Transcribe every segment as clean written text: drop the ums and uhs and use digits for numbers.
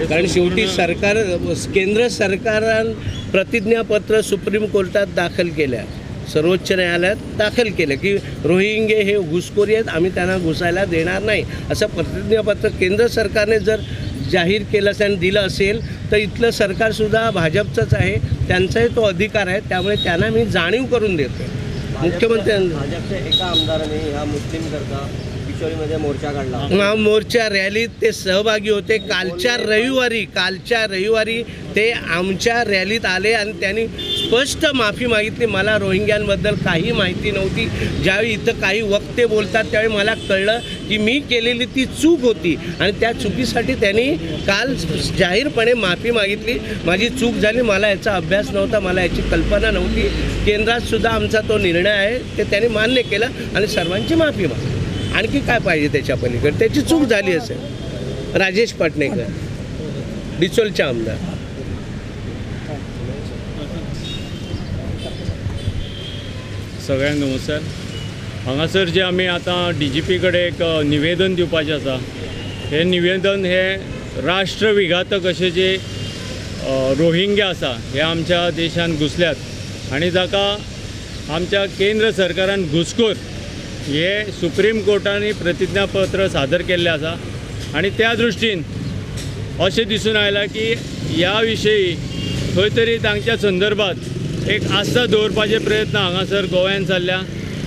कारण शेवटी सरकार, केंद्र सरकारान प्रतिज्ञापत्र सुप्रीम कोर्टात दाखल केल्या, सर्वोच्च न्यायालयात दाखल केलं की रोहिंगे हे घुसखोरी आहेत, आम्ही त्यांना घुसायला देणार नाही, असं प्रतिज्ञापत्र केंद्र सरकारने जर जाहीर केलं असेल आणि दिलं असेल तर इथलं सरकारसुद्धा भाजपचंच आहे, त्यांचाही तो अधिकार आहे, त्यामुळे त्यांना मी जाणीव करून देतो. मुख्यमंत्र्यांनी भाजपच्या एका आमदाराने ह्या मुस्लिम करता बिचोलीमध्ये मोर्चा काढला, मोर्चा रॅलीत ते सहभागी होते. कालच्या रविवारी ते आमच्या रॅलीत आले आणि त्यांनी स्पष्ट माफी मागितली, मला रोहिंग्यांबद्दल काही माहिती नव्हती. ज्यावेळी इथं काही वक्ते बोलतात त्यावेळी मला कळलं की मी केलेली ती चूक होती आणि त्या चुकीसाठी त्यांनी काल जाहीरपणे माफी मागितली. माझी चूक झाली, मला याचा अभ्यास नव्हता, मला याची कल्पना नव्हती. केंद्रातसुद्धा आमचा तो निर्णय आहे, ते त्यांनी मान्य केलं आणि सर्वांची माफी मागितली. आणखी काय पाहिजे त्याच्या पलीकडे? त्याची चूक झाली असेल. राजेश पाटणेकर, डिचोलचे आमदार. सगळ्यांक नमस्कार. हांगासर जे आमी आतां डीजीपी कडेन एक निवेदन दिवपाचें आसा, हें निवेदन हे राष्ट्र विघातक अशे जे रोहिंग्या आसा हे आमच्या देशांत घुसल्यात आनी जाका आमच्या केंद्र सरकारान घुसखोर हे सुप्रीम कोर्टांनी प्रतिज्ञापत्र सादर केल्लें आसा आनी त्या दृश्टीन अशें दिसून आयलां की ह्या विशयी खंय तरी तांच्या संदर्भात एक आस्था दवरपाचे प्रयत्न हांगासर गोव्यान चल्ल्या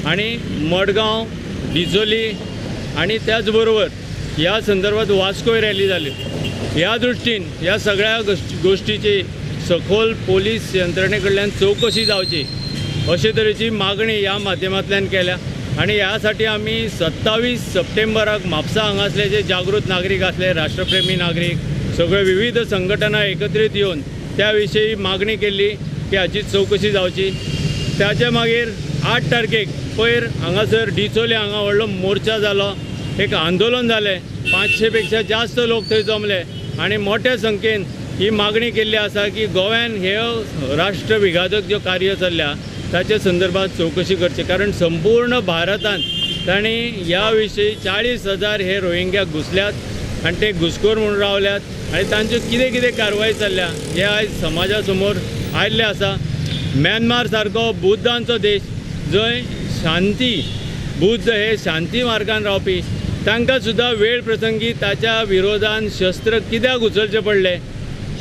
आनी मडगांव, डिचोली आनी त्याच बरोबर ह्या संदर्भात वास्कोय रॅली जाली. ह्या दृश्टीन ह्या सगळ्या गोश्टीची सखोल पोलीस यंत्रणे कडल्यान चवकशी जावची अशे तरेची मागणी ह्या माध्यमांतल्यान केल्या आनी ह्यासाठी आमी 27 सप्टेंबराक म्हापसा हांगासले जे जागृत नागरीक आसले, राष्ट्रप्रेमी नागरीक, सगळे विविध संघटना एकत्रीत येवन त्या विशयी मागणी केल्ली की हाची चवकशी जावची. ताच्या मागीर 8 तारखेक पयर हांगासर डिचोले हांगा व्हडलो मोर्चा जालो, एक आंदोलन जालें, 500 पेक्षा जास्त लोक थंय जमले आनी मोठ्या संख्येन ही मागणी केल्ली आसा की गोव्यान हे राष्ट्र विघातक ज्यो कार्य चल्ल्या ताचे संदर्भात चवकशी करची, कारण संपूर्ण भारतांत तांणी ह्या विशयी 40,000 हे रोहिंग्या घुसल्यात आनी ते घुसखोर म्हणून रावल्यात आनी तांच्यो कितें कितें कारवाय चल्ल्या हे आयज समाजा समोर आयिल्लें आसा. म्यानमार सारको बुद्धांचो देश जंय शांती, बुद्ध हे शांती मार्गान रावपी, तांकां सुद्दां वेळ प्रसंगी ताच्या विरोधान शस्त्र कित्याक उचलचें पडलें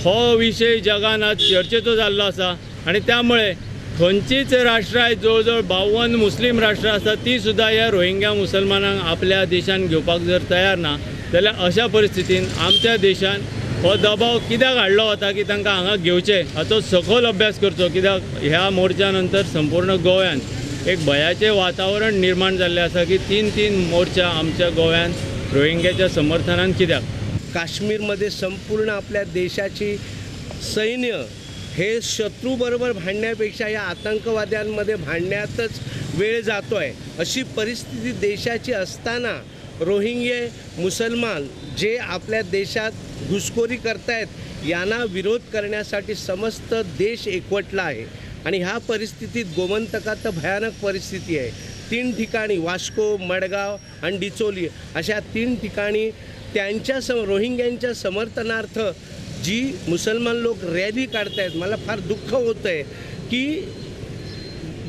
हो विशय जगान आज चर्चेचो जाल्लो आसा. आनी त्यामुळे खंयचीच राष्ट्रां जवळ जवळ 52 मुस्लीम राष्ट्रां आसात ती सुद्दां ह्या रोहिंग्या मुसलमानांक आपल्या देशान घेवपाक जर तयार ना जाल्यार अशा परिस्थितीन आमच्या देशान हो दबाव कित्याक हाडलो वता की तांकां हांगा घेवचें हाचो सखोल अभ्यास करचो. कित्याक ह्या मोर्चा नंतर संपूर्ण गोव्यान एक भयाचें वातावरण निर्माण जाल्लें आसा की 3-3 मोर्चा आमच्या गोव्यान रोहिंग्याच्या समर्थनान कित्याक. काश्मीरमध्ये संपूर्ण आपल्या देशाची सैन्य हे शत्रूबरोबर भांडण्यापेक्षा या आतंकवाद्यांमध्ये भांडण्यातच वेळ जातो आहे, अशी परिस्थिती देशाची असताना रोहिंगे मुसलमान जे आपल्या देशात घुसखोरी करतायत यांना विरोध करण्यासाठी समस्त देश एकवटला आहे. आणि ह्या परिस्थितीत गोमंतकात तर भयानक परिस्थिती आहे. 3 ठिकाणी वास्को, मडगाव आणि डिचोली अशा 3 ठिकाणी त्यांच्या रोहिंग्यांच्या समर्थनार्थ जी मुसलमान लोक रॅली काढतायत, मला फार दुःख होतं आहे की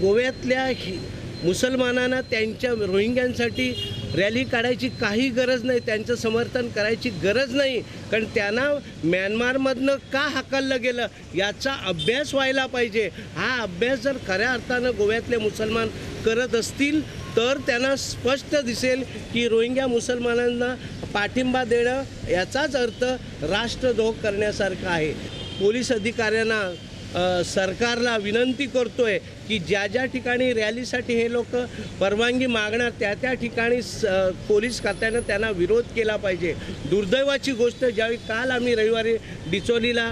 गोव्यातल्या मुसलमानांना त्यांच्या रोहिंग्यांसाठी रॅली काढायची काही गरज नाही, त्यांचं समर्थन करायची गरज नाही, कारण त्यांना म्यानमारमधनं का हाकललं गेलं याचा अभ्यास व्हायला पाहिजे. हा अभ्यास जर खऱ्या अर्थानं गोव्यातले मुसलमान करत असतील तर त्यांना स्पष्ट दिसेल की रोहिंग्या मुसलमानांना पाठिंबा देणं याचाच अर्थ राष्ट्रद्रोह करण्यासारखा आहे. पोलीस अधिकाऱ्यांना, सरकारला विनंती करतो आहे की ज्या ज्या ठिकाणी रॅलीसाठी हे लोक परवानगी मागणार त्या त्या ठिकाणी पोलीस खात्यानं त्यांना विरोध केला पाहिजे. दुर्दैवाची गोष्ट, ज्यावेळी काल आम्ही रविवारी डिचोलीला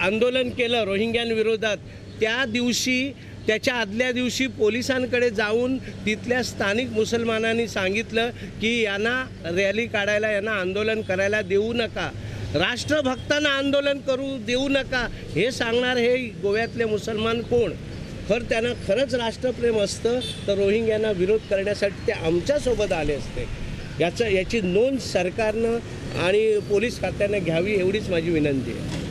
आंदोलन केलं रोहिंग्यांविरोधात, त्या दिवशी त्याच्या आदल्या दिवशी पोलिसांकडे जाऊन तिथल्या स्थानिक मुसलमानांनी सांगितलं की यांना रॅली काढायला, यांना आंदोलन करायला देऊ नका, राष्ट्रभक्तांना आंदोलन करू देऊ नका. हे सांगणार हे गोव्यातले मुसलमान कोण? खरं त्यांना खरंच राष्ट्रप्रेम असतं तर रोहिंग्यांना विरोध करण्यासाठी ते आमच्यासोबत आले असते. याची नोंद सरकारनं आणि पोलीस खात्यानं घ्यावी एवढीच माझी विनंती आहे.